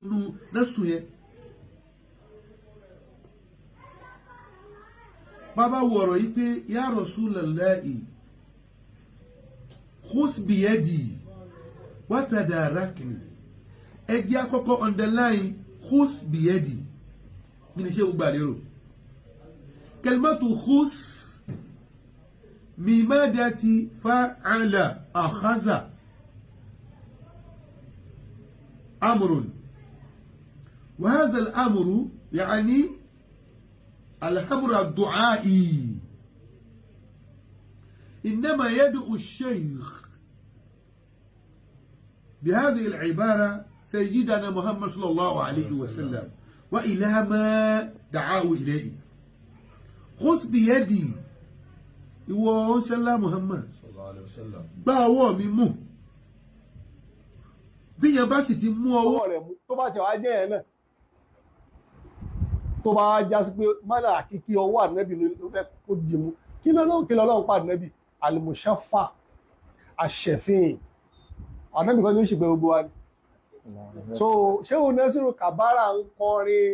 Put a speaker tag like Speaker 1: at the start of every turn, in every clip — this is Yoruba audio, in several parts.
Speaker 1: Nínú nẹ́sùn yẹn, bàbá wo ọ̀rọ̀ yìí pé ya Rasulallahi khus biyadi watadarakni. Ẹ jẹ́ àkọ́kọ́ underline khus biyadi. Kí ni ṣé o gbà lérò kalimatu khus? Mimadati fa'ala akhaza amrun, wa hadha al-amru yani الأمر الدعائي، إنما يدعو الشيخ بهذه العبارة سيدنا محمد صلى الله عليه وسلم وإلى ما دعاه إليه. خذ بيدي، ìwọ ṣẹlá Muhammad
Speaker 2: sallallahu alayhi wa sallam.
Speaker 1: Gbá ọwọ́ mi mú. Bí yẹn bá sì ti mú ọwọ́
Speaker 3: ọwọ́ rẹ̀ mú, tó bá ti wá jẹ́ ẹ̀ náà, tó bá já sí pé mọ́nà àkíkí ọwọ́ ànẹ́bì ló fẹ́ kó dì mú, kí lọ́lọ́run pa ànẹ́bì àlùmọ̀ṣáfà àṣẹ̀fín ànẹ́bì kan ní ó ṣe pé gbogbo wa ni. So ṣé òun Nasiru Kabara ń kọrin,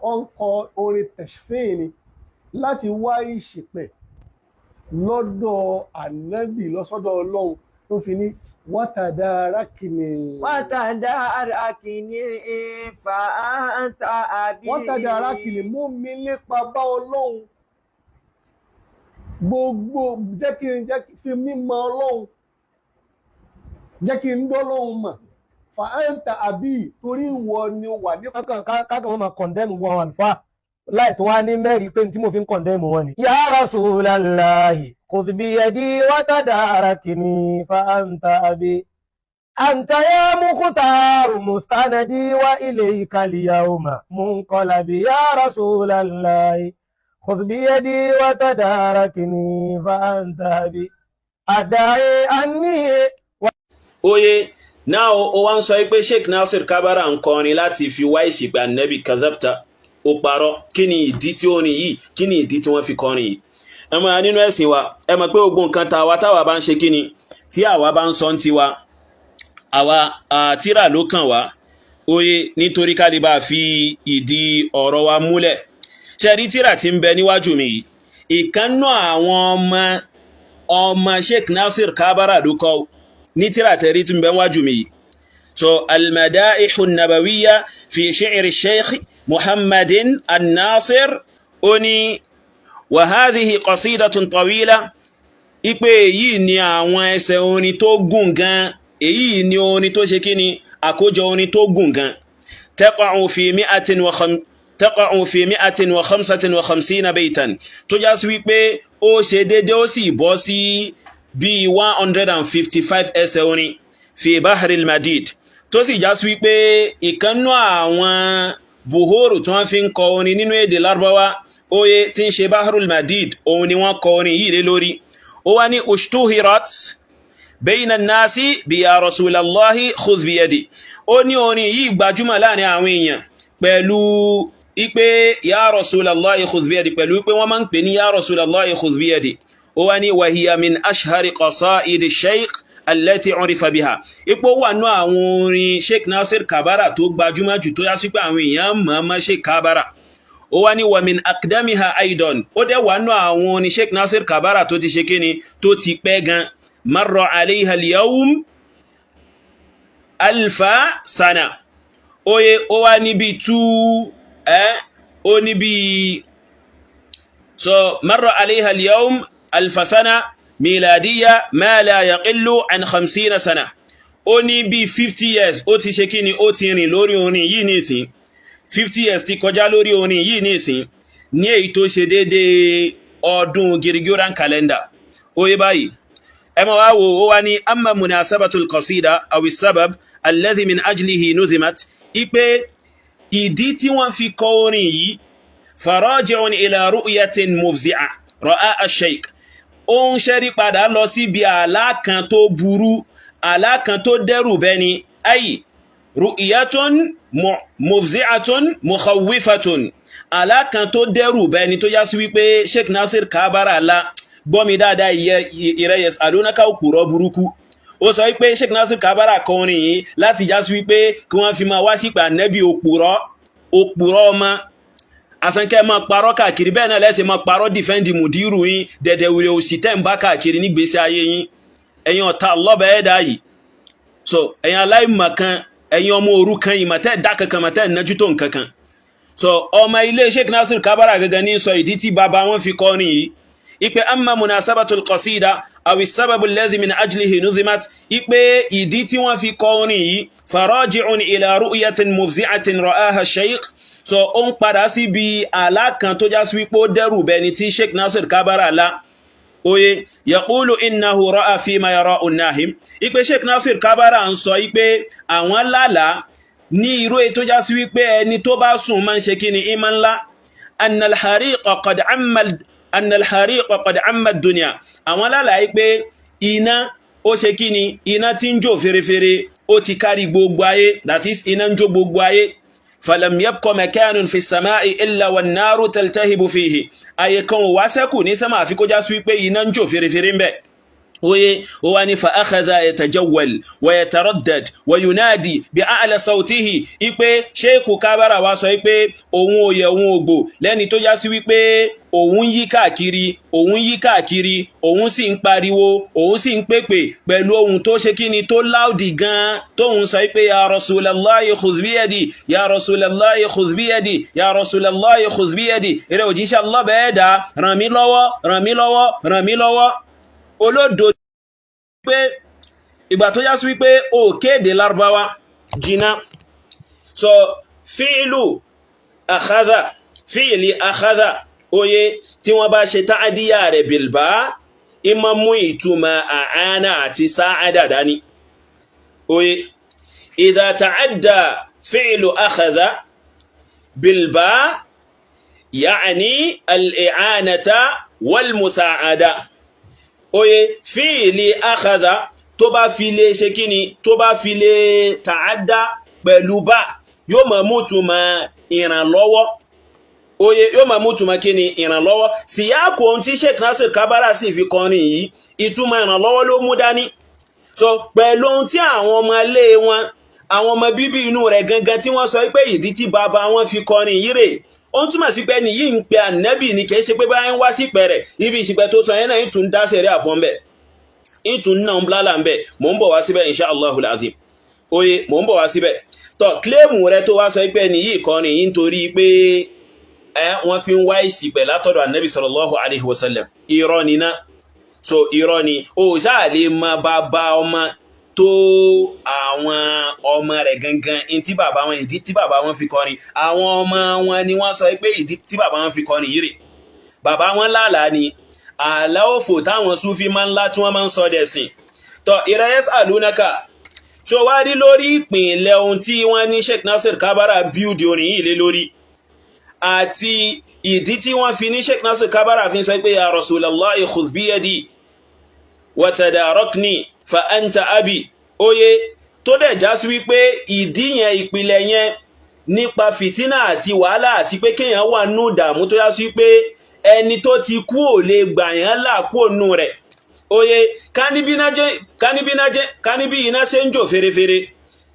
Speaker 3: ó ń kọ orin tẹ̀sífín ni láti wá ìṣìpẹ̀ lọ́dọ̀ ànẹ́bì lọ́sọ́dọ̀ Ọlọ́run tó fi ní wátàdárákìnì.
Speaker 4: Wátàdárakìní fàáńtà àbí.
Speaker 3: Wátàdárákìnì, mú mi lépa bá Ọlọ́run, gbogbo jẹ́ kí n jẹ́ fi mí mọ Ọlọ́run, jẹ́ kí n dọ́lọ́run mọ̀, fàáńtà àbí, torí ìwọ ni ó wà ní.
Speaker 5: Kákan wọn máa condemn wọn àlùfáà láì tó wá ní mẹ́rin pé tí mo fi ń condemn wọn ni. Ya Rasulallahi khudh biyadi watadarakini fa anta abi anta ya mukhtaru mustanadi wa ilayka al-yawma munqalabi. Ya Rasulallahi khudh biyadi watadarakini fa anta abi adai anni.
Speaker 6: Oye náà, ó wá ń sọ pé Sheikh Nasir Kabara ń kọrin láti fi wá ìṣìpẹ̀ ànẹ́bì. Kazabta, ó parọ́. Kí ni ìdí tí ó rìn yìí? Kí ni ìdí tí wọ́n fi kọrin yìí? Ẹ mọ̀ nínú ẹ̀sìn wa, ẹ mọ̀ pé gbogbo nǹkan tàwa táwa bá ń ṣe, kí ni tí àwa bá ń sọ ń tiwa, àwa tírà ló kàn wá. Oye, nítorí ká lè bá fi ìdí ọ̀rọ̀ wa múlẹ̀, ṣe rí tírà tí ń bẹ níwájú mi yìí, ìkànnà àwọn ọmọ ọmọ Sheikh Nasir Kabara ló kọ ní tírà tẹ̀rí tí ń bẹ níwájú mi yìí. So al-madaihu an-nabawiyya fi shi'ri Sheikh Muhammadin an-Nasir, ó ní wa hadhihi qasidatun tawila, ipe èyí ni àwọn ẹsẹ̀ orin tó gùn gan, èyí ni orin tó ṣe kíni, àkójọ orin tó gùn gan, taqa'u fi 155 baytan, tó já sí wípé ó ṣe dédé, ó sì bọ́ sí bí 155 ẹsẹ̀ orin, fi bahril madid, tó sì já sí wípé ìkannú àwọn buhuru tí wọ́n fi ń kọ orin nínú èdè Lárúbáwá, oye, tí ń ṣe bahrul madid, òun ni wọ́n kọ orin yìí lé lórí. Ó wá ní ushtuhirat bayna nasi bi ya Rasulallahi khudh biyadi. Ó ní orin yìí gbajúmọ̀ láàrin àwọn èèyàn pẹ̀lú ipe ya Rasulallahi khudh biyadi, pẹ̀lú pé wọ́n máa ń pè ní ya Rasulallahi khudh biyadi. Ó wá ní wa hiya min ashhari qasaidi sheikh allati urifa biha. Ipò wà ní àwọn orin Sheikh Nasir Kabara tó gbajúmọ̀ jù, tó yá sí pé àwọn èèyàn mọ̀ mọ́ Sheikh Kabara. Ó wá ní wa min akdamiha aidan. Ó dẹ̀ wà ní àwọn orin Sheikh Nasir Kabara tó ti ṣe kíni, tó ti pẹ́ gan. Marra alayha al-yawm alfa sana. Oye, ó wá níbi tú ẹ́, ó níbi so marra alayha al-yawm alfa sana miladiya ma la yaqillu an 50 sana. Ó ní bí 50 years ó ti ṣe kíni, ó ti rìn lórí orin yìí nísìn. 50 years ti kọjá lórí orin yìí nísìn, ní èyí tó ṣe déédéé ọdún Gregorian calendar. Ó yé báyìí, ẹ máa wá wò. Ó wá ní amma munasabatul qasida aw sabab alladhi min ajlihi nuzimat, ipe ìdí tí wọ́n fi kọ orin yìí, faraji'un ila ru'yatin mufzi'a ra'a ash-shaykh. Ó ń ṣẹ́rí padà lọ síbi àlá kan tó burú, àlá kan tó dẹ́rù bẹ́ni, ay ru'yatun mufzi'atun mukhawwifatun, àlá kan tó dẹ́rù bẹ́ni tó já sí wípé Sheikh Nasir Kabara la. Gbọ́ mi dáadáa, ìrẹ́ yas'alunaka, òpùrọ̀ burúkú. Ó sọ wípé Sheikh Nasir Kabara kọ orin yìí láti já sí wípé kí wọ́n fi máa wá sípò ànẹ́bí òpùrọ́, òpùrọ́ ọmọ àsánkẹ́ máa parọ́ káàkiri. Bẹ́ẹ̀ náà lẹ́sẹ̀ máa parọ́ dìfẹ́ǹdì mùdírù yín dẹ̀dẹ̀ wìrì òsì tẹ́ ń bá káàkiri nígbésí ayé yín, ẹ̀yin ọ̀tá lọ́bẹ̀ ẹ̀dá yìí. So ẹ̀yin aláìmọ̀kan, ẹ̀yin ọmọ òrukàn yìí mọ̀tẹ́ dá kankan, mọ̀tẹ́ nájú tó nkankan. So ọmọ ilé Sheikh Nasir Kabara gangan ní sọ ìdí tí bàbá wọn fi kọrin yìí, ipe amma munasabatul qasida awi sababu alladhi min ajlihi nuzimat, ipe ìdí tí wọ́n fi kọrin yìí faraji'un ila ru'yatin mufzi'atin ra'aha sheikh. So ó ń padà síbi àlá kan tó já sí wípé ó dẹ́rù bẹni tí Sheikh Nasir Kabara lá. Oye yaqulu innahu ra'a fima yara'u an-nahim, ipe Sheikh Nasir Kabara ń sọ ipe àwọn lálàá ní irú èyí tó já sí wípé ẹni tó bá sùn máa ń ṣe kí ni ìmọ̀ ńlá, annal hariqa qad amma, annal hariqa qad amma ad-dunya. Àwọn lálàá yìí pé iná ó ṣe kí ni, iná tí ń jó ferefere ó ti kárí gbogbo ayé, that is iná ń jó gbogbo ayé. Falam yabqa makanun fi samai illa wan naru taltahibu fihi, ayé kan ò wá ṣẹ́kù ní sánmà àfi kó já sí wípé iná ń jó ferefere ń bẹ. Oye ó wá ní fa akhadha yatajawwal wa yataraddad wa yunadi bi a'la sawtihi, ipe Sheikh Kabara wá sọ pé òun ò yẹ òun ògbò lẹ́ni tó já sí wípé òun yí káàkiri, òun yí káàkiri, òun sì ń pariwo, òun sì ń pèpè pẹ̀lú ohun tó ṣe kíni tó láùdì gan-an, tóun sọ pé ya Rasulallahi khudh biyadi, ya Rasulallahi khudh biyadi, ya Rasulallahi khudh biyadi, eré òjíṣẹ́ Allah bẹ́ẹ̀ dá ràn mí lọ́wọ́, ràn mí lọ́wọ́, ràn mí lọ́wọ́. Olódo pé ìgbà tó yá sí wípé ó kéde lárúbáwá jìnnà. So fíìlù akhadha, fíìlì akhadha, oye tí wọ́n bá ṣe ta'adíyà rẹ̀ bilba, ìmọ̀ mú ìtumọ̀ àánà àti sáàdà dání. Oye idha ta'adda fíìlù akhadha bilba ya'ni al-i'anata wal-musa'ada. Oye fíìlì akhadha tó bá fi lè ṣe kíni, tó bá fi lè ta'adda pẹ̀lú bá, yóò máa mú túmọ̀ ìrànlọ́wọ́. Oye yóò máa mú túmọ̀ kíni, ìrànlọ́wọ́. Síyáàkù ohun tí Sheikh Nasir Kabara sì fi kọrin yìí, ìtumọ̀ ìrànlọ́wọ́ ló mú dání. So pẹ̀lú ohun tí àwọn ọmọ ilé wọn, àwọn ọmọ bíbí inú rẹ̀ gangan tí wọ́n sọ pé ìdí tí bàbá wọn fi kọrin yìí rè, ó ń túmọ̀ sí pé ní yìí ń pe ànábì ni, kìí ṣe pé báyìí ń wá sí pẹ̀rẹ̀ ibi ìṣìpẹ̀ tó sọ yẹn náà ń tún dá sẹ̀rí àfọ́n bẹ̀, ń tún náà ń blálà ń bẹ̀. Mò ń bọ̀ wá síbẹ̀ insha Allahul azim. Oye mò ń bọ̀ wá síbẹ̀. Tọ́ kílẹ̀mù rẹ tó wá sọ pé ní yìí kọrin yìí nítorí pé ẹ wọ́n fi ń wá ìṣìpẹ̀ látọ̀dọ̀ ànábì sallallahu alaihi wasallam, irọ́ ni ná. So irọ́ ni, o ṣáà lè mọ bàbá ọmọ tó àwọn ọmọ rẹ̀ gangan in tí bàbá wọn, ìdí tí bàbá wọn fi kọrin. Àwọn ọmọ wọn ni wọ́n sọ pé ìdí tí bàbá wọn fi kọrin yìí rè, bàbá wọn lálàá ni, àlá òfò táwọn Súfí máa ń lá tí wọ́n máa ń sọ dẹ̀sìn. Tọ́ ìrẹsì àlùnákà tó wá rí lórí ìpìnlẹ̀ ohun tí wọ́n ní Sheikh Nasir Kabara bíúdi orin yìí lé lórí, àti ìdí tí wọ́n fi ní Sheikh Nasir Kabara fi sọ pé ya Rasulallahi khudh biyadi wa tadarakni fa anta abi. Oye tó dẹ̀ já sí wípé ìdí yẹn, ìpìlẹ̀ yẹn nípa fìtínà àti wàhálà àti pé kéèyàn wà nù dààmú tó yá sí pé ẹni tó ti kú ò lè gbà yẹn là kú ònú rẹ̀. Oye káníbí iná ṣe ń jò ferefere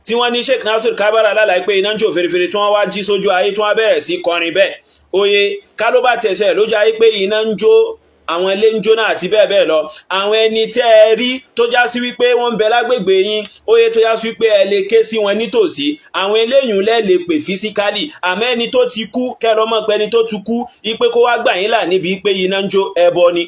Speaker 6: tí wọ́n ní Sheikh Nasir Kabara lálàá pé iná ń jò ferefere tí wọ́n wá jí sójú ayé tí wọ́n bẹ̀rẹ̀ sí kọrin bẹ́ẹ̀. Oye ká ló bá tẹ̀sẹ̀ lójú ayé pé iná ń jó, àwọn ilé ń jóná àti bẹ́ẹ̀ bẹ́ẹ̀ lọ, àwọn ẹni tẹ́ ẹ rí tó já sí wípé wọ́n ń bẹ lágbègbè yín, oye tó já sí wípé ẹ lè ké sí wọn nítòsí, àwọn eléyìí lẹ́ lè pè físíkálì. Àmọ́ ẹni tó ti kú, kẹ́ lọ mọ̀ pé ẹni tó ti kú ipe kó wá gbà yín là níbi pé iná ń jó, ẹbọ ni.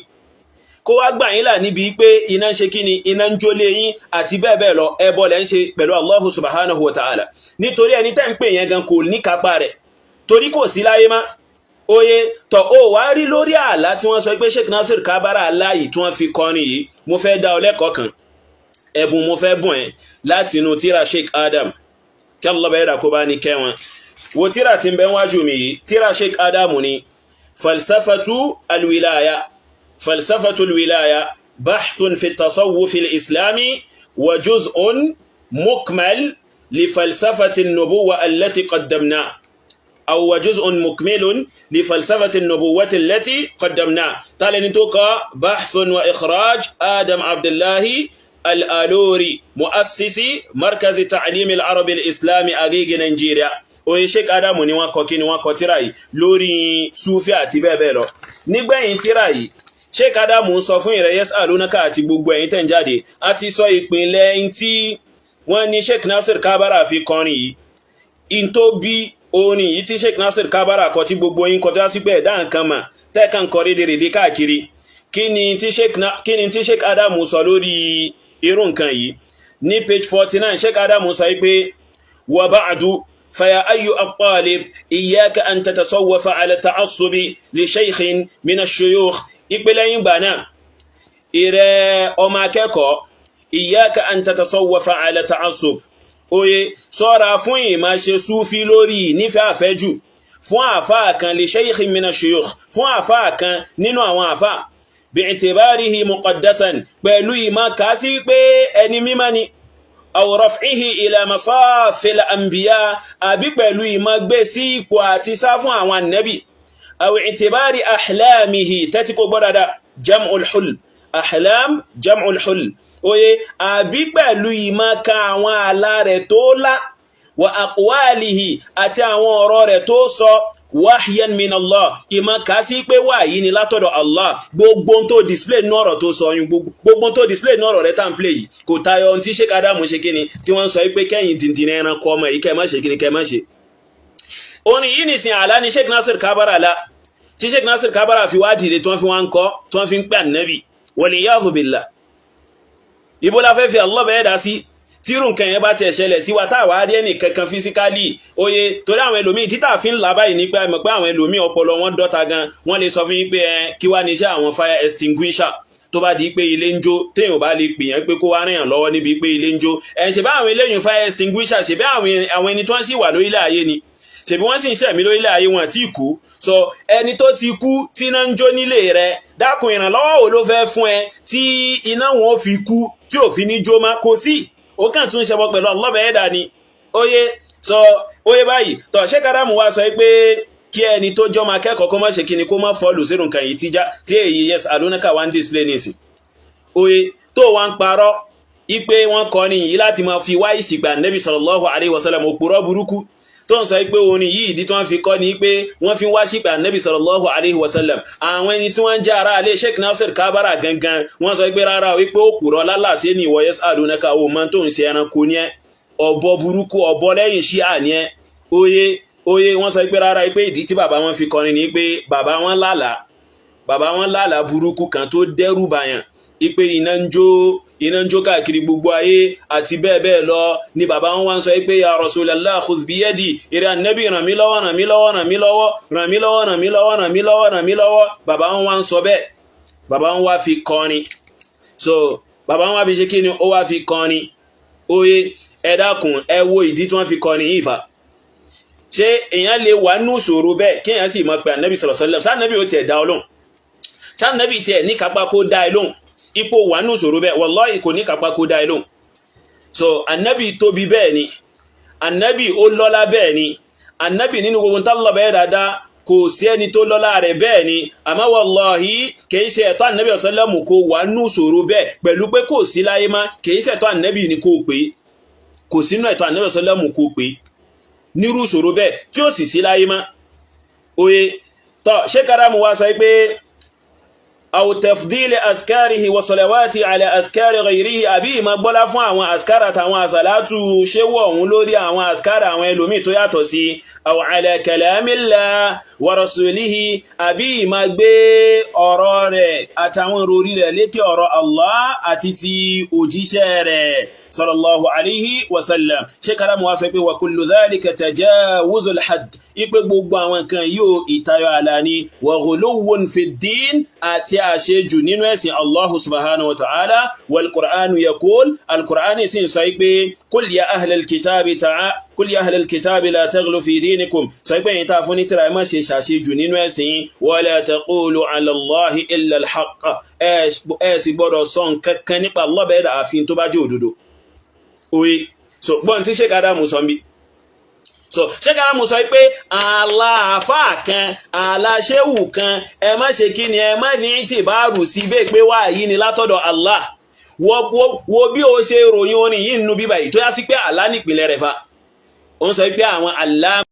Speaker 6: Kó wá gbà yín là níbi pé iná ń ṣe kí ni, iná ń jó lé yín àti bẹ́ẹ̀ bẹ́ẹ̀ lọ, ẹbọ lẹ́ ń ṣe pẹ̀lú Allahu subhanahu wa ta'ala. Nítorí ẹni tẹ́ ń pè yẹn gan kò ní kápá rẹ̀, torí kò sí láyé má. Oye tọ̀ ó wá rí lórí àlá tí wọ́n sọ pé Sheikh Nasir Kabara aláyìí tí wọ́n fi kọrin yìí, mo fẹ́ dá ọ lẹ́kọ̀ọ́ kan, ẹ̀bùn mo fẹ́ bùn ẹ́ láti inú tíra Sheikh Adam, kí Allah bẹ̀rẹ̀ dà kó bá ní kẹ́ wọn. Wo tíra tí ń bẹ wájú mi yìí, tíra Sheikh Adam ni falsafatu alwilaya, falsafatu alwilaya bahthun fi tasawuf al-islami wa juz'un mukmal li falsafati an-nubuwwa allati qaddamna أو جزء مكمل لفلسفة النبوة التي قدمناه. تعالى نتوقع بحث وإخراج آدم عبد الله Al-Alori, muassisi Markazi Ta'lim al-Arabi al-Islami, Agege, Nigeria. Oye, Sheikh Adamu ni wọ́n kọ kí ni wọ́n kọ tíra yìí lórí Sufi àti bẹ́ẹ̀ bẹ́ẹ̀ lọ. Nígbẹ̀yìn tíra yìí, Sheikh Adamu sọ fún ìrẹ Yas'alunaka àti gbogbo ẹ̀yin tẹ́ ń jáde, a ti sọ ìpìlẹ̀ tí wọ́n ní Sheikh Nasir Kabara fi kọrin yìí, in tó bí orin yìí tí Sheikh Nasir Kabara kọ, tí gbogbo yín kọ tó sí pé ẹ̀dá nǹkan mà tẹ́ẹ̀kan kọ rédèrèdè káàkiri. Kí ni tí Sheikh Adamu sọ lórí irú nǹkan yìí? Ní page 49, Sheikh Adamu sọ pé, wa ba'du, فيا أيها الطالب، إياك أن تتصوف على التعصب لشيخ من الشيوخ. Ìpele yín gbà náà, ìrẹ́ ọmọ akẹ́kọ̀ọ́, إياك أن تتصوف على التعصب, oye, sọ́ra fún ìmá ṣe súfí lórí nífẹ̀ẹ́ àfẹ́jù fún àfáà kan, لشيخ من الشيوخ, fún àfáà kan nínú àwọn àfáà, باعتباره مقدسا, pẹ̀lú ìmá kà sí pé ẹni mímọ́ ni, أو رفعه إلى مصاف الأنبياء, àbí pẹ̀lú ìmọ̀ gbé sí ipò àti sá fún àwọn ànẹ́bì, أو اعتبار أحلامه. Tẹ́tí kó gbọ́ dáadáa, جمع الحلم, أحلام جمع الحلم. Oye, àbí pẹ̀lú ìmọ̀ ka àwọn àlá rẹ̀ tó lá, وأقواله, àti àwọn ọ̀rọ̀ rẹ̀ tó sọ, وحيا من الله, ìmọ̀ kà sí pé wáyí ni látọ̀dọ̀ Allah. Gbogbo tó display ní ọ̀rọ̀ tó sọ yún, gbogbo tó display ní ọ̀rọ̀ rẹ̀ tá ń play yìí, kò tayọ ohun tí Sheikh Adamu ṣe kíni tí wọ́n sọ pé kẹ́yìn dìndín ẹranko ọmọ yìí kẹ́ má ṣe kíni kẹ́ má ṣe. Orin yìí nìsín, àlá ni Sheikh Nasir Kabara lá tí Sheikh Nasir Kabara fi wá dìde, tí wọ́n fi wá ń kọ́, tí wọ́n fi ń pè ànábì, والعياذ بالله. Ibo la fẹ́ fi Allah bẹ́ẹ̀ dá sí tírù nǹkan yẹn bá tiẹ̀ ṣẹlẹ̀ sí wa, táwa rí ẹnì kankan physically? Oye, torí àwọn ẹlòmíì títà fi ń là báyìí ní pé mọ̀ pé àwọn ẹlòmíì ọpọlọ wọn dọ́ta gan. Wọ́n lè sọ fún yín pé ẹ kí wá ní iṣẹ́ àwọn fire extinguisher tó bá di pé ilé ń jó, téèyàn bá lè pè yẹn pé kó wá ràn yàn lọ́wọ́ níbi pé ilé ń jó? Ẹ̀ ṣe bá àwọn eléyìn fire extinguisher, ṣe bí àwọn ẹni tó ń sì wà lórílẹ̀ ayé ni, ṣèbí wọ́n sì ń ṣẹ̀mí lórílẹ̀ ayé, wọn tí kú. So ẹni tó ti kú tí iná ń jó nílé rẹ̀, dákun, ìrànlọ́wọ́ wo ló fẹ́ fún ẹ tí iná wọn ò fi kú, tí ò fi ní jó má? Kò sí. Ó kàn tún ṣẹbọ pẹ̀lú Allah ẹ̀dá ni. Óyé sọ óyé báyìí tọ̀. Ṣé Kádàmù wá sọ pé kí ẹni tó jọ́ máa kẹ́kọ̀ọ́ kó má ṣe kíni, kó má fọ́ọ̀lù sínú nǹkan yìí tíjá tí èyí Yas'alunaka wá ń display nísìn? Óyé, tó wá ń parọ́ ipe wọn kọ́ ni yìí láti máa fi wá ìsìgbà Nẹ́bí sallallahu alaihi wasallam, òpùrọ́ burúkú tó ń sọ pé orin yìí, ìdí tí wọ́n fi kọ́ ni pé wọ́n fi wá sípà Nẹ́bí sallallahu alaihi wasallam. Àwọn ẹni tí wọ́n ń jẹ́ ara alẹ́ Sheikh Nasir Kabara gangan, wọ́n sọ pé rárá, wípé òpùrọ́ lálàsí ní ìwọ Yas'alunaka, ò mọ tó ń ṣe, ẹranko ní ẹ, ọ̀bọ burúkú, ọ̀bọ lẹ́yìn ṣíà ní ẹ. Oye oye, wọ́n sọ pé rárá, pé ìdí tí bàbá wọn fi kọrin ni pé bàbá wọn lálàá, bàbá wọn lálàá burúkú kan tó dẹ́rù bàyàn, ipe iná ń jó, iná ń jó káàkiri gbogbo ayé àti bẹ́ẹ̀ bẹ́ẹ̀ lọ, ni bàbá wọn wá ń sọ pé, ya Rasulallah, khudh biyadi, ìrẹ́ ànábì, ràn mí lọ́wọ́, ràn mí lọ́wọ́, ràn mí lọ́wọ́, ràn mí lọ́wọ́, ràn mí lọ́wọ́, ràn mí lọ́wọ́, ràn mí lọ́wọ́. Bàbá wọn wá ń sọ bẹ́ẹ̀, bàbá wọn wá fi kọrin. So bàbá wọn wá fi ṣe kí ni? Ó wá fi kọrin. Oye, ẹ dákun, ẹ wo ìdí tí wọ́n fi kọrin yìí fà. Ṣé èèyàn lè wà nù sòrò bẹ́ẹ̀ kéèyàn sì mọ̀ pé ànábì sallallahu alaihi wasallam, sáànábì ó tiẹ̀ dá ọ lóhùn? Sáànábì tiẹ̀ ní kápá kó dá ẹ lóhùn ipò wà nù sòrò bẹ́ẹ̀? Wallahi, kò ní kápá kó dá ẹ lóhùn. So ànábì tóbi bẹ́ẹ̀ ni, ànábì ó lọ́lá bẹ́ẹ̀ ni, ànábì nínú gbogbo tálọ̀ bẹ́ẹ̀ dáadáa, kò sí ẹni tó lọ́lá rẹ̀ bẹ́ẹ̀ ni. Àmọ́ wallahi, kìí ṣe ẹ̀tọ́ ànábì ọ̀sánlẹ̀mù kó wà nù sòrò bẹ́ẹ̀ pẹ̀lú pé kò sí láyé má. Kìí ṣe ẹ̀tọ́ ànábì ni kò pé, kò sínú ẹ̀tọ́ ànábì ọ̀sánlẹ̀mù kò pé nírú sòrò bẹ́ẹ̀ tí ó sì sí láyé má. Oye tọ́, ṣé karamu wa sọ pé أو تفضيل أذكاره وصلواته على أذكار غيره, àbí ìmọ̀ gbọ́lá fún àwọn àsìkárà àtàwọn àsàlátù ṣéwọ̀ ọ̀hún lórí àwọn àsìkárà àwọn ẹlòmíì tó yàtọ̀ sí, أو على كلام الله ورسوله, àbí ìmọ̀ gbé ọ̀rọ̀ rẹ̀ àtàwọn ìròrí rẹ̀ lékè ọ̀rọ̀ Allah àti ti òjíṣẹ́ rẹ̀ sallallahu alayhi wa sallam. Ṣé karamu wa sọ pé وكل ذلك تجاوز الحد, ipe gbogbo àwọn nǹkan yóò ìtayọ àlà ni, وغلو في الدين, àti àṣejù nínú ẹ̀sìn Allahu subhanahu wa ta'ala. والقرآن يقول, al-Qur'an sì ń sọ pé قل يا أهل الكتاب ta'a قل يا أهل الكتاب لا تغلوا في دينكم, sọ pé ẹ̀yin tá a fún ní tírà, ẹ má ṣe ṣàṣejù nínú ẹ̀sìn, ولا تقولوا على الله إلا الحق, ẹ sì gbọ́dọ̀ sọ nǹkan kan nípa Allah bẹ́ẹ̀ dà àfin tó bá jẹ́ òdodo. Oye, so gbọ́n tí Sheikh Adamu sọ bí. So Sheikh Adamu sọ pé àlàáfà kan, àlàṣẹ́wù kan, ẹ má ṣe kí ni, ẹ má ní tìbáàrù sí bẹ́ẹ̀ pé wà yìí ni látọ̀dọ̀ Allah. Wo bí o ṣe ròyìn orin yìí nínú bíbá yìí tó yá sí pé àlá nípìnlẹ̀ rẹ̀ fa. Ó ń sọ pé àwọn àlá